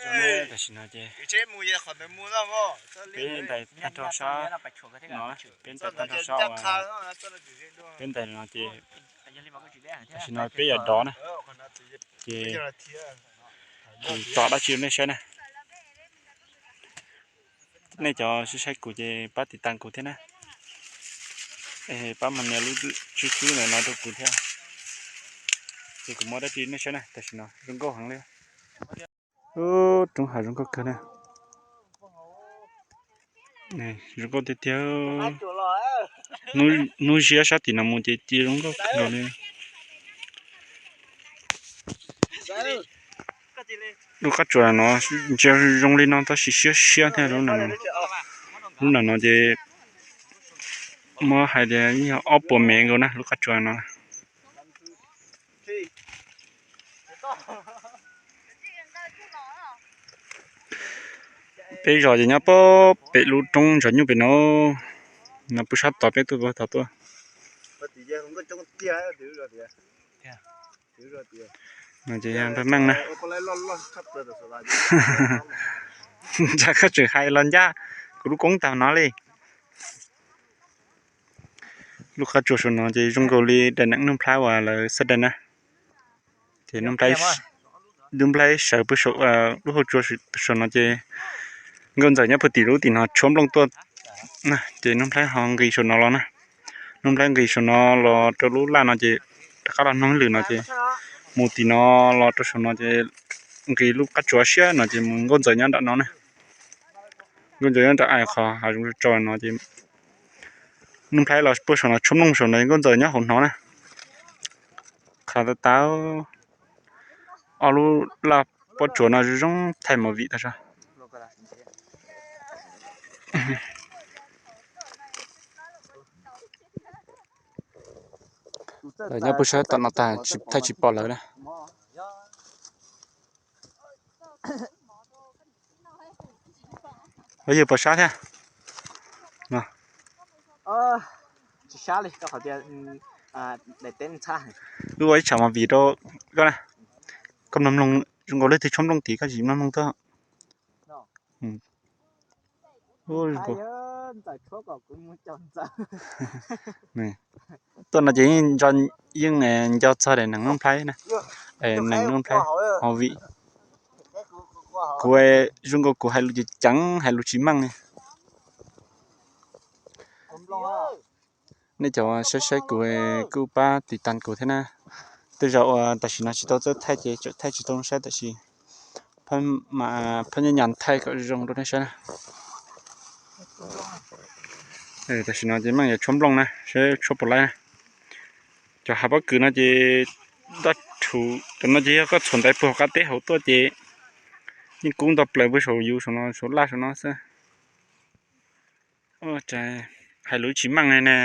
Tam sim no ces peb ntais tag nrho sab no, peb ntais tag nrho sab, peb ntais no ces tam sim no peb yuav dov na, ces kuv tso dab tsi nej saib na. Nej cov saib saib kuv ces pab tiv tas kuv thiab na. Pab mus nias lub tswb tswb ntawm no rau kuv thiab. Ces kuv muab dab tsi nej saib na, tam sim no zoo nkauj heev li. Roob hav zoo nkauj kawg na. Zoo nkauj tiag tiag. Hnub ziab sab tim no mus ces ci zoo nkauj kawg nkaus li. Lub qab tsuas no ntsia zoo li no tab sis siab siab thiab. Lub nram no ces muab hais tias yog ob puas mev nkaus na lub qab tsuas no. Peb zos ces nyob pem lub roob ntsaum nyuj pem no, no pub sab tod peb tuaj tod tuaj. No ces yog npawg Meej na. Ntshai koj tseem hais los ncaj kuv lub koob tag no li. Lub qab tsuas saum no ces zoo nkaus li daim neem Nuj Nplhaib uas lawv xab dai na. Ces Nuj Nplhaib sawv pw saum lub hauv tsua saum no ces nkauj ntxawm nyob puag tim lub tim no tshuab nplooj tuaj na, ces Nuj Nplhaib ho nqis saum no los na. Nuj Nplhaib nqis saum no los rau lub laj no ces rov qab los noog lwm no ces mus tim no los rau saum no ces nqis lub qab tsuas siab no ces mus nkauj ntxawm nyob nram no na. Nkauj ntxawm nyob nram qhov hav zoov tso no ces Nuj Nplhaib los puag saum no tshuab nplooj saum no, nkauj ntxawm nyob hauv no na. Qhov tas tas ob lub laj pob tsuas no zoo zoo thaij movie tas zog. Lawv nyob puag sab tom no tas thaij tsis pom lawv na. Yog pom sab thiab. Wb ua ib tsam movie rau koj na. Koj mloog mloog zoo nkaus leej twg tshuab nplooj tid koj tsis mloog mloog tuaj. Tuaj no ces yeej nco txog daim neem Nuj Nplhaib na. Neem Nuj Nplhaib movie. Kuv zoo nkaus kuv hais lus ceev ceev hais lus tsis meej li. Nej cov saib saib kuv kuj pab tiv tas kuv thiab na. Tej zaum uas tam sim no tsis tau txawj thaij ces tseem thaij tsis tau zoo saib tab sis phab nyab nyas thaij kom zoo rau nej saib na. Tam sim no ces meej yuav tshuab nplooj na, saib tshuab puas laib na. Cov hav pob kws no ces daj rhuv, cov no ces yog koj txhuam ntaiv puag hauv qab teb hauv tuaj ces yeej kub nto plaws puag saum yus saum no saum laj saum no xwb. Hais lus tsis meej ne,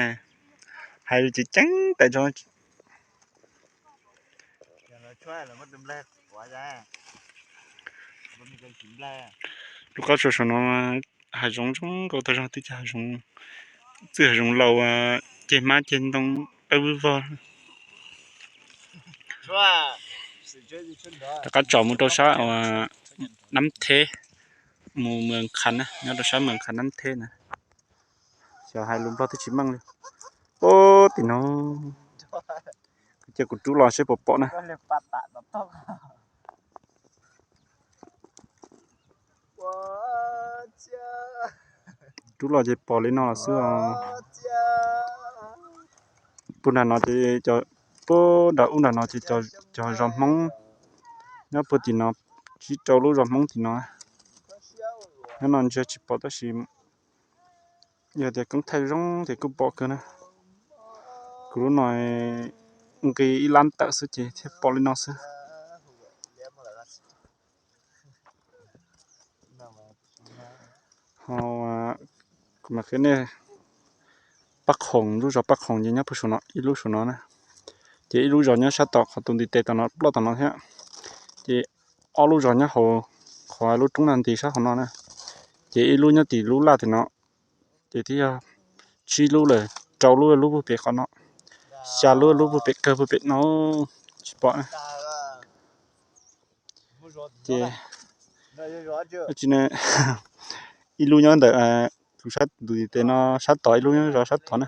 hais lus tsis ceev tas zog. Lub qab tsuas saum no hav zoov zoo nkauj tag zog, twb yog hav zoov, txwj hav zoov laus, ceg hmab ceg ntoo dawb vog. Rov qab tsom mus rau sab uas Nab Theb, mus Mws Khas na, nyob rau sab Mws Khas Nab Theb na. Xyov hais lus Nplog twb tsis meej li. Pab tim no, cia kuv rub los seb puas pom na. Rub los ces pom li no los xwb os. Puag nram no ces, puag nram ub nram no ces cov zos Hmoob nyob puag tim no, tsib rau lub zos Hmoob tim no. Nyob no ntsia tsis pom tab sis yog tias koob thaij zoo ces kuj pom kawg na. Kuv lub no nqis ib lab tawm xwb ces thiaj pom li no xwb. Ho kuv mam qhia nej, Paj Khoom, lub zos Paj Khoom ces nyob puag saum no, ib lub saum no na. Ces ib lub zos nyob sab tom qhov tus ntiv tes tom no ploj tom no thiab. Ces ob lub zos nyob hauv qhov lub roob no nti sab hauv no na. Ces ib lub nyob tim lub laj tim no. Ces twb yog tsib lub lawm, rau lub, lub puag pem qhov no, xya lub, lub puag pem kawg puag pem no, tsis pom na. Ces Ib lub nyob ntawm kuv sab tus ntiv tes no sab tod, ib lub nyob zov sab tod na.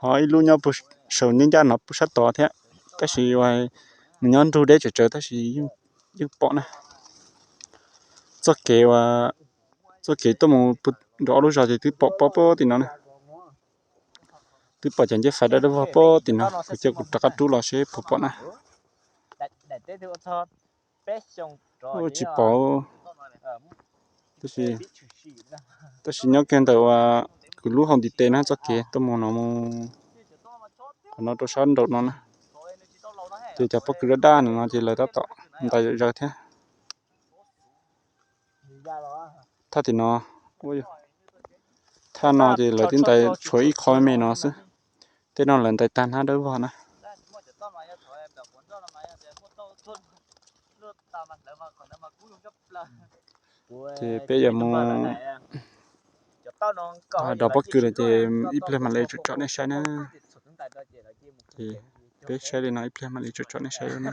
Ho ib lub nyob puag saum nyob ncaj no puag sab tod thiab. Tab sis uas nws nyob nrug deb tsawv tsawv tab sis yeej pom na. Txoj kev uas, txoj kev tuaj mus nram ob lub zos ces twb pom pob puag tim no na. Twb pom cov nceb fais dawb dawb vog pob tim no, kuv cia kuv rov qab rub los seb puas pom na. Tsis pom. Tab sis nyob kiag ntawm uas kuv lub hauv ntiv tes na, txoj kev tuaj mus no mus qhov no rau sab nraum no na. Ces cov pob kws daj daj no ces lawv tab tom ntais zaws thiab. Thaj tim no, thaj no ces lawv twb ntais tshuav ib qho me no xwb. Tej no lawv ntais tag hnab dawb vog na. Ces peb yuav mus dov pob kws lawm ces ib pliag mam li tsom tsom nej saib na. Ces peb saib li no ib pliag mam li tsom tsom nej saib na.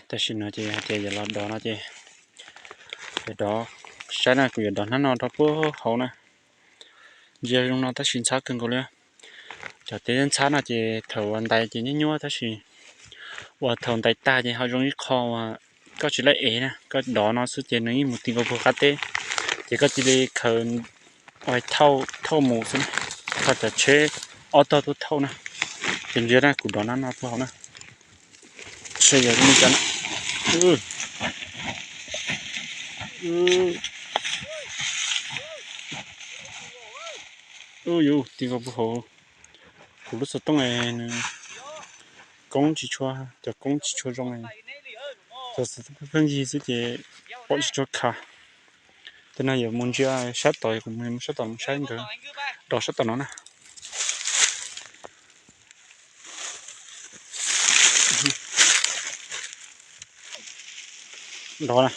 Tam sim no ces hais tias yuav los dov no ces yuav dov saib na, kuv yuav dov hnab no rau puag hauv na. Ntsia zoo no tab sis ntxhab kawg nkaus li. Cov teb ntxhab no ces thaum uas ntais ces nyuaj nyuaj tab sis uas thaum ntais tag ces ho zoo ib qho uas koj tsis laib ev na, koj dov no xwb ces nws yeej mus ti nkaus puag qab teb, ces koj cia li khaws thauj mus xwb na, khaws cov tsheb ob tog tuaj thauj na. Ces ntsia na, kuv dov hnab no puag hauv na. Saib yog zoo li cas na. Ub yuv, ti nkaus puag hauv. Kuv lub xov tooj nws koob tsis tshua, cov koob tsis tshua zoo. Cov xov tooj pheej yig xwb ces pom tsis tshua khav. Tej no yuav mus ntsia sab tod, kuv mus sab tod mus saib nkawd dov sab tom no na. Dov na,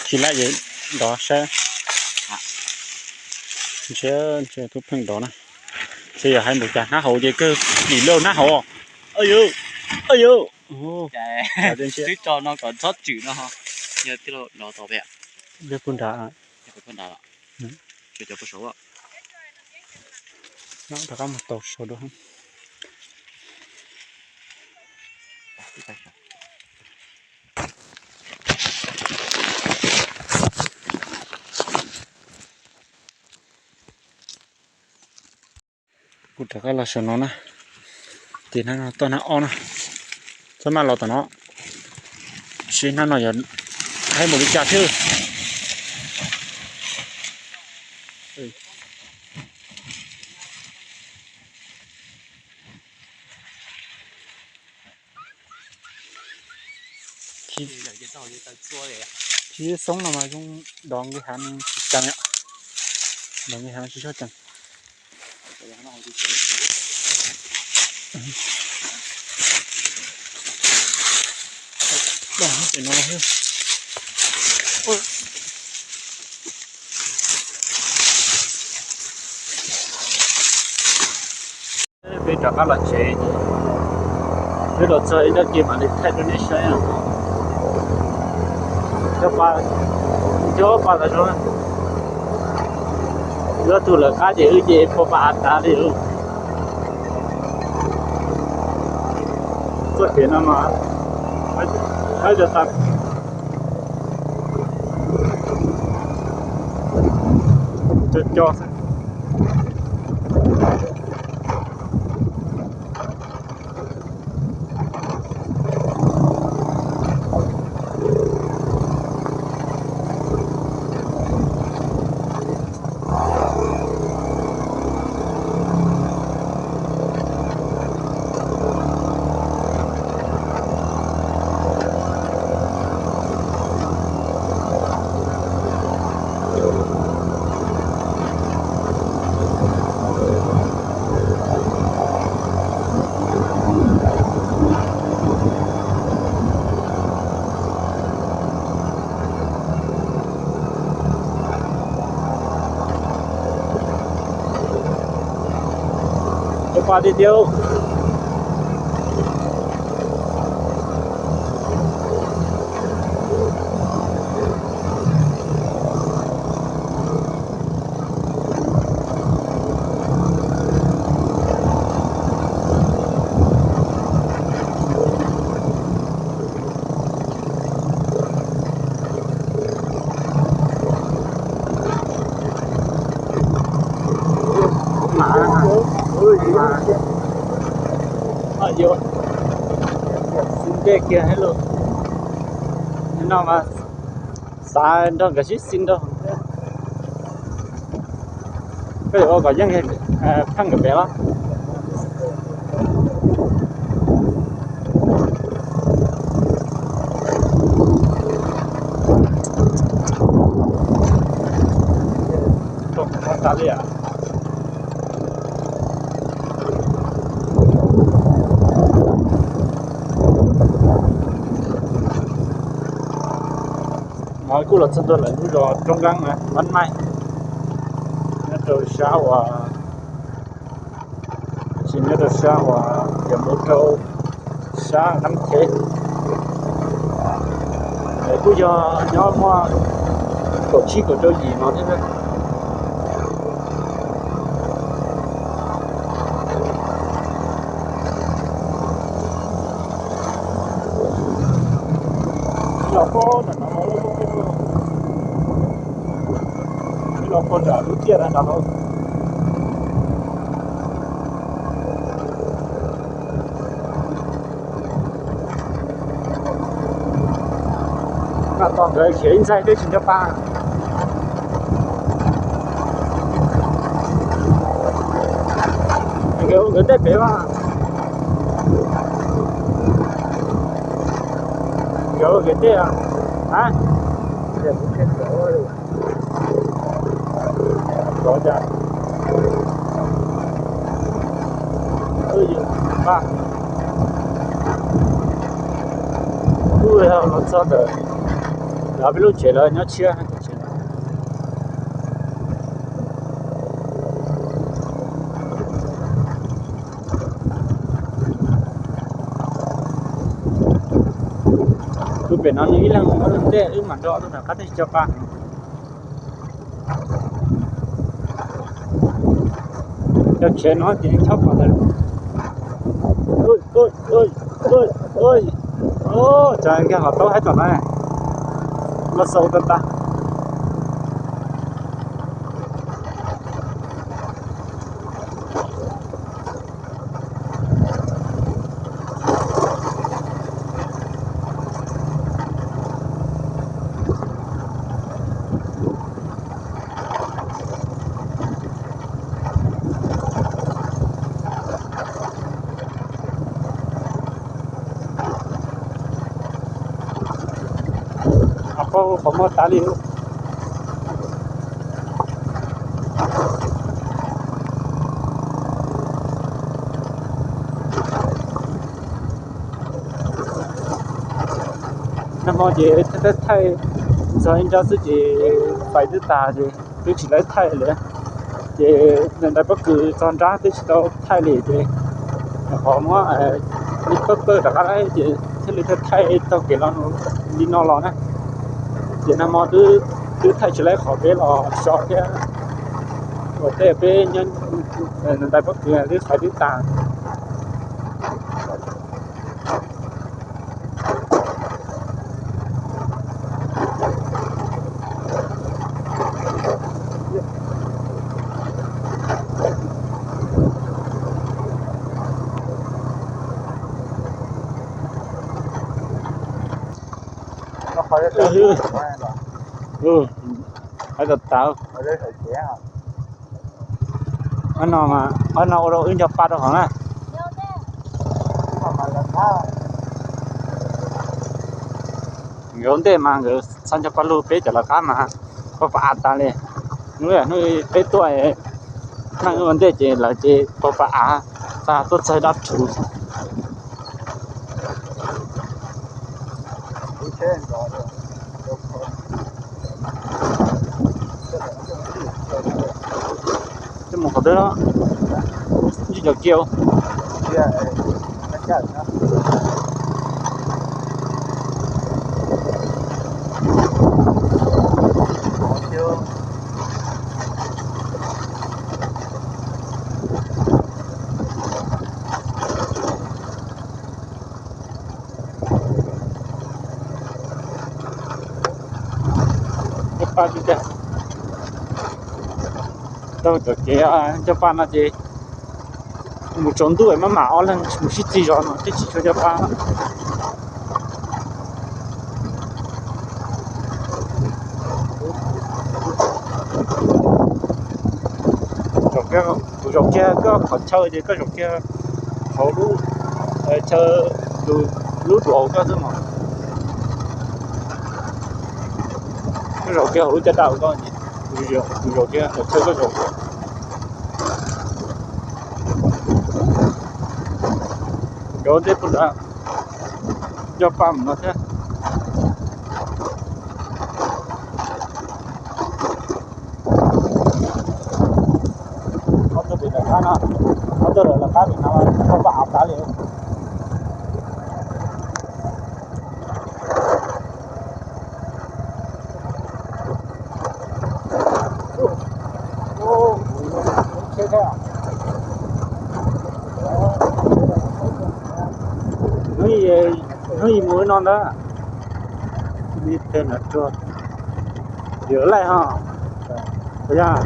tsis laib ces dov saib. Ntshe, ntshe twb pheej dov na. Ntshe yog hais npaum cas hnab hauv ces kawg plim lawm hnab hauv. Ayu, ayu. Twb tso no kom txhob tswm no. Yog tij laug dov tod pem. Peb puag nrad. Rov qab mus tau sau dua. Kuv rov qab los saum no na. Ces hnab no toj hnab ob na. Txhob maj los tom no. Seb hnab no yog haib npaum li cas thiab. Txiv xoob no mas zoo dov nqis hav tsis ceev, dov nqis hav tsis tshua ceev. Peb rov qab los tsev, peb los txog ib nrab ke mam li thaij rau nej saib. Cov pas tas zog, ob tug lawv qab ces wb ces pua pas av tas li. Txoj kev no mas haib cov tas co co xwb. Cov pas tiag tiag. Yuav xib ntej kiag hais lus no mas xav nrog nkawd sib xib nrog. Koj yuav ua kom yeej pheej nkawd pem los? Kuj los txog ntua lawm lub zos Roob Nkeeb na, Vab Maij, nyob rau sab uas, tsis nyob rau sab uas, yog mus rau sab Nqeeb Chev. Kuj yog nyob muaj kaum tsib kaum rau yim no thiab. Los puag nram no, los puag nram lub tiaj nram no. Mam tos nkawd khiav ib ntxaig twb tsis nco pa. Nkawd ua nkawd tej pem mas. Nkawd ua nkawd tej a. Los txog ntawm, lawv peb lub tsev lawv nyob tshiab. Tus pem no nws ib leeg ua ntej, wb mam nrog tus ntawm qab teb tsis tso pa. Cov tsev no ces chob pom lawm. Tsam nkag qhov taub haib tom no, npaj xau tag tag. Qhov muag tas li. Nag hmo ces thaij thaij txog ib nrab xwb ces fais twb tas ces twb tsis lawv thaij li. Ces ntais pob kws txog nrab twb tsis tau thaij li ces qhov muab li pawg pawg rov qab ces thiaj li thaij thaij taug kev li no los na. Ces nag hmo twb thaij tsis lawv qhov peb los so thiab, ua tej peb nyob ntais pob kws twb fais twb tas. Hais tau tau. Ob no ua rau wb nco pa rau hov na. Nkawd ua ntej mas nkawd txhob nco pa lug, peb cov lawv qab mas pab pab av tas li. Hnub hnub peb tuaj, neeg ua ntej ces lawv ces pab pab av, tas tuaj txog dab rhuv. Coj mus qhov twg los? Ntsib cov kiau. Cov pa tsis tiag, tau cov kev cov pa no ces Mus tsaus ntuj maj mam ob leeg mus sib txig zov no thiaj tsis tshua nco qab. Kuv zaum kiag koj qhov chaw ces koj zaum kiag hauv lub chaw, tus lub duav hauv koj xwb mas. Koj zaum kiag hauv lub caj dab koj, kuv zaum kiag qhov chaw koj zaum. Cov tej puag nrad nco pa mus no thiab. Ob tug pem lawv qab no, ob tug lawv qab pem no koj pab av tas li. Hnub ib mus no ntag. Li tej no rua, yog laij ho. Yog,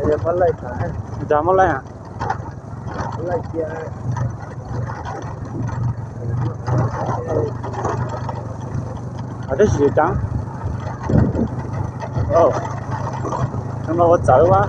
yog muab laij, yog muab laij. Tab sis coob, no ua txawv a.